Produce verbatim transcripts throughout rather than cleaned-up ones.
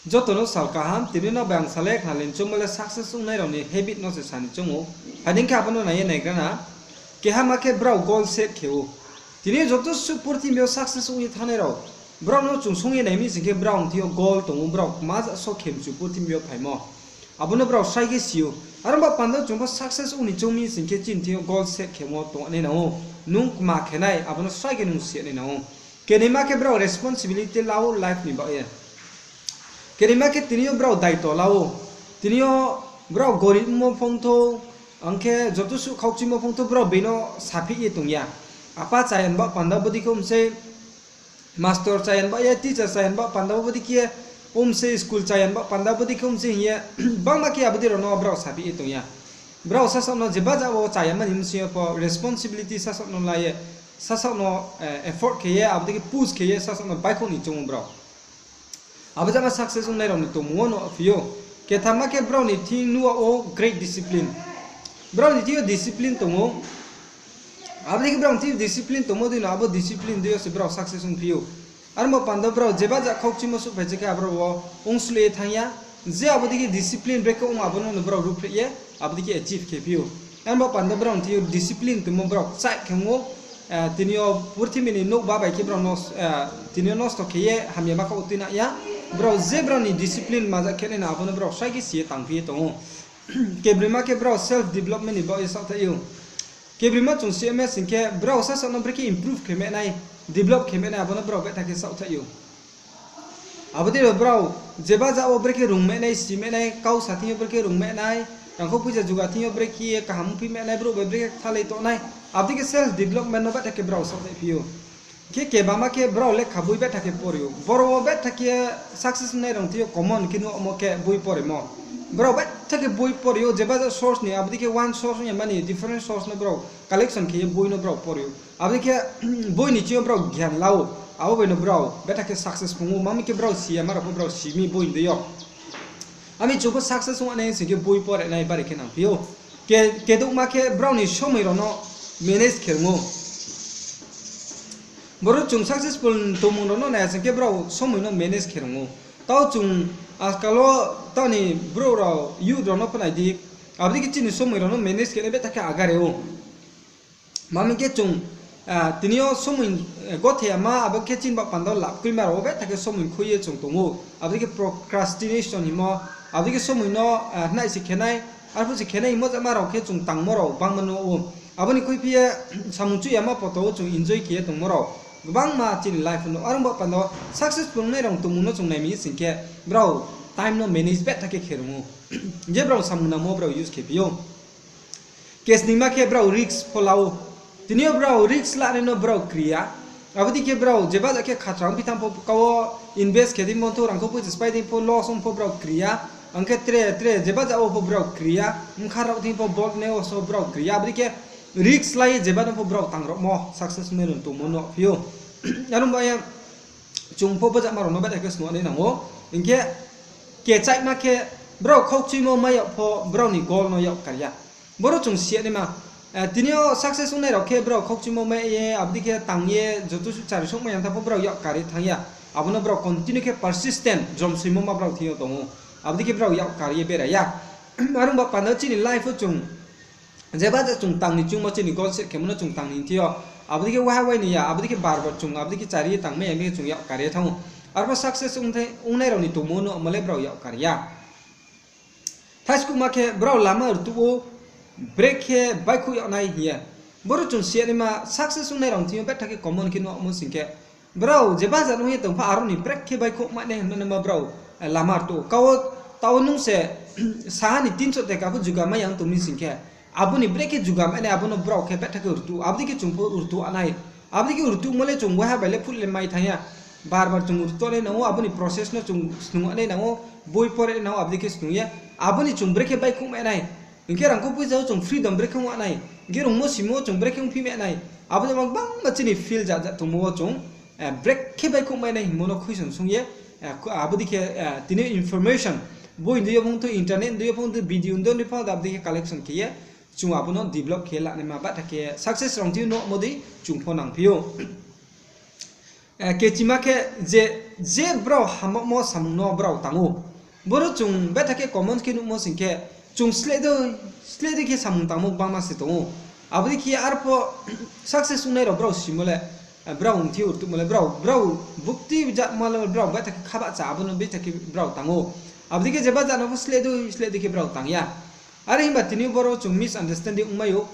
Joto no sal kaham, tini no bai ang sa le khna le choungmo le success ongnai rao ni habit no se sa ni choung ou. Phai di khe abo no nai ye naigra na. Keha ma khe brao goal set khe ou. Tini yo joto suh purthimbi yo success ong ye thanngnai rao, brao no chung song ye nai mi sing khe brao ni thing yo goal tong ou, brao kma ja so khe mchu purthimbi yo phaimo. Abo no brao srai khe si ou. Aro ba panda chung pho success ong ni choung mi sing khe chini thing yo goal set khemo tong nai nang ou. Nung kma khe nai, abo no srai khe nung si nai nang ou. Kenoima khe brao responsibility la ou life ni baoh ye. Kenoima khe tini yo brao daito la ou. Tini yo brao gorib ongmo phongthou, ang khe joto suh khaukchimo phongthou brao being no saphih ye tong ya. Apa chaya ni baoh panda bodei khe ong sei, master chaya ni baoh ye, teacher chaya ni baoh panda bodei khe ong sei, school chaya ni baoh panda bodei khe ong sei hing ye, bangma khe abo dei rao no brao saphih ye tong ya. Brao sasaoh no jeba ja wo chaya mani bsing yo pho responsibility sasaoh no la ye, sasaoh no effort khe ye, abo dei khe push khe ye sasaoh no baihkhouh ni choung ou brao. Abo jama success ongnai rao ni tongmung wo no phi ou. Kethama khe brao ni thing nuh wo great discipline. Brao ni thing yo discipline tong ou. Abo dei khe brao ni thing yo discipline tongmo dei no abo discipline dei yo se brao success ongphi ou. Aro bo panda brao jeba ja khaukchimo suh phai se khe abo rao wo ongsle ye thanng ya. Je abo dei khe discipline brekhe ong abo no no brao ruhphreh ye, abo dei khe achieve khe phi ou. Aro bo panda brao ni thing yo discipline tongmo brao kchaih khe ong ou. Tini yo purthimbi ni nouhba bai khe brao, tini yo nosto khe ye hamya ma kha wo tuinang ya. Brao je brao ni discipline maja khe nai no abo no brao srai khe si ye tangphi ye tong ou. Kebroima khe brao self development ni baoh ye saohthaih ou. Kebroima chung si ya ma sing khe brao sasaoh no brekhe improve khe mai nai, develop khe mai nai, abo no brao behtha khe saohthaih ou. Abo dei rao brao jeba ja wo brekhe rung mai nai, si mai nai, kau sa thing yo brekhe rung mai nai, rangkhou poicha juga thing yo brekhe ye kaham ongphi mai nai, brouh bai brekhe kthalai tong nai, abo dei khe self development no behtha khe brao saohthaihphi ou. Khe kebama khe brao lekha boi behtha khe pori ou. Boro wo behtha khe success ongnai rao thing yo common khe nuhmo khe boi porimo. Brao behtha khe boi pori ou, jeba ja source ni, abo dei khe one source ong ya mani different source no brao collection khe ye boi no brao pori ou. Abo dei khe boi ni thing yo brao gyan la ou, abo bai no brao behtha khe success phrung ou, mami khe brao si ya ma rao pho brao si mi boi ni dei yo. Ami chung pho success ong nai sing khe boi pore nai bari khe nangphi ou. Kedouhma khe brao ni somoi rao no manage khe rung ou. Boro chung successful tongmung rao no nai ya sing khe brao somoi no manage khe rung ou. Tao chung ajkal wo tao ni brouh rao youth rao no pho nai di, abo dei khe chini somoi rao no manage khe nai behtha khe agare ou. Mami khe chung tini yo somoi gothe yama, abo khe chini baoh panda wo lap kroi ma rao wo behtha khe somoi khui ye chung tong ou. Abo dei khe procrastination hingmo, abo dei khe somoi no hnaih se khe nai, arphuh se khe nai hingmo jama rao khe chung tangmo rao gbangma nuh ou. Abo ni khuiphi ye samung chuh yama poto wo chung enjoy khe ye tongmo rao gbangma chini life no. Aro baoh panda wo successful ongnai rao tongmung no chung nai mi sing khe brao time no manage behtha khe khe rung ou. Je brao samung nangmo brao use khe phi ou. Kesnima khe brao risk pho la ou. Tini yo brao risk lanai no brao kri ya. Abo dei khe brao jeba ja khe khatra ongphi thanng pho, kau wo invest khe dei monthou rangkhou poicha sphái dei pho, loss ong pho brao kri ya. Ang khe tre tre jeba ja wo pho brao kri ya. Bkha rao thing pho, bol ne wo so brao kri ya. Abo dei khe risk la ye jeba no pho brao tang rao mo success ongnai rao tongmo nuh phi ou. Aro ba ye chung pho bojama rao no behtha khe snung nai nang ou. Hing khe kechaihma khe brao khaukchuimo mai yag pho brao ni goal no yak kar ya. Boro chung si ya naima. Tini yo success ongnai rao khe brao khaukchuimo mai ye, abo dei khe tang ye joto suh chari souhmai ya tha pho brao yak kar ye thanng ya. Abo no brao continue khe persistent, jomsoimo ma brao thing yo tong ou. Abo dei khe brao yak kar ye bera ya. Aro ba panda wo chini life wo chung jeba ja chung tang ni choungmo, chini goal set khemo no chung tang ni thing yo, abo dei khe wahai wai ni ya, abo dei khe bar bar chung abo dei khe chari ye tangmai ya, abo dei khe chung yak kar ye thanng ou. Arpho success ongnai rao ni tongmo no amo le brao yak kar ya. Thaiskuhma khe brao lama rtuh ou, brake khe baihkhouh yag nai hing ye. Boro chung si ya naima, success ongnai rao thing yo behtha khe common khe nuhmo sing khe, brao jeba ja nung ye tong pho aro ni brake khe baihkhouh mai nai hingmo naima brao lama rtuh ou. Kau wo, tao nung se saha ni tinso teka pho juga mai ya tong mi sing khe, abo ni brake khe juga mai nai, abo no brao khe behtha khe rtuh ou, abo dei khe chung pho rtuh nai. Abo dei khe rtuhmo le chung waiha bai le phut le mai thanng ya. Bar bar chung rtuh nai nang ou, abo ni process no chung snung nai nang ou, boi pore nai nang ou, abo dei khe snung ye. Abo ni chung brake khe baihkhouh mai nai. Hing khe rangkhou poicha wo chung freedom brake khe ong nai. Hing khe rungmo simo wo chung brake khe ongphi mai nai. Abo jama gbangma chini field ja ja tongmo wo chung brake khe baihkhouh mai nai hingmo no question sung ye, abo dei khe tini information, boi ni dei yo phongthou, internet ni dei yo phongthou, video ni dei yo phongthou, abo dei khe collection khe ye chung abo no develop khe lanaima, batha khe success rao thing yo nuhmo dei chung pho nangphi ou. Kechima khe je, je brao hamyagmo samung no brao tang ou. Boro chung betha khe common khe nuhmo sing khe, chung sleh dei, sleh dei khe samung tangmo gbangma se tong ou. Abo dei khe arpho success ongnai rao brao simo le, brao ongthi urtuhmo le, brao, brao bukti jatma le brao betha khe khabahcha, abo no betha khe brao tang ou. Abo dei khe jeba jat no pho sleh dei, sleh dei khe brao tang ya. Are himba tini boro chung misunderstanding ongmai ou.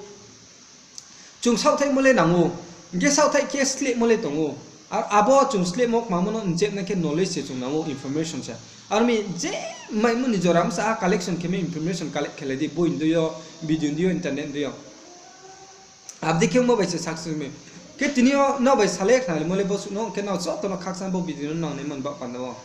Chung saohthaihmo le nang ou, hing khe saohthaih khe slehmo le tong ou. Ar abo chung slehmo kmamo no nchepnai khe knowledge se chung nang ou, information se. Aro mi je maimo ni jora bsa collection khe mi information collect khe lai di, boi ni dei yo, video ni dei yo, internet ni dei yo. Abo dei khe ongmo bai se success mi. Khe tini yo nrao bai salai khnarimo le bo suh no, khe nrao joto no khakchang bo video no nangnaimo ni baoh panda wo.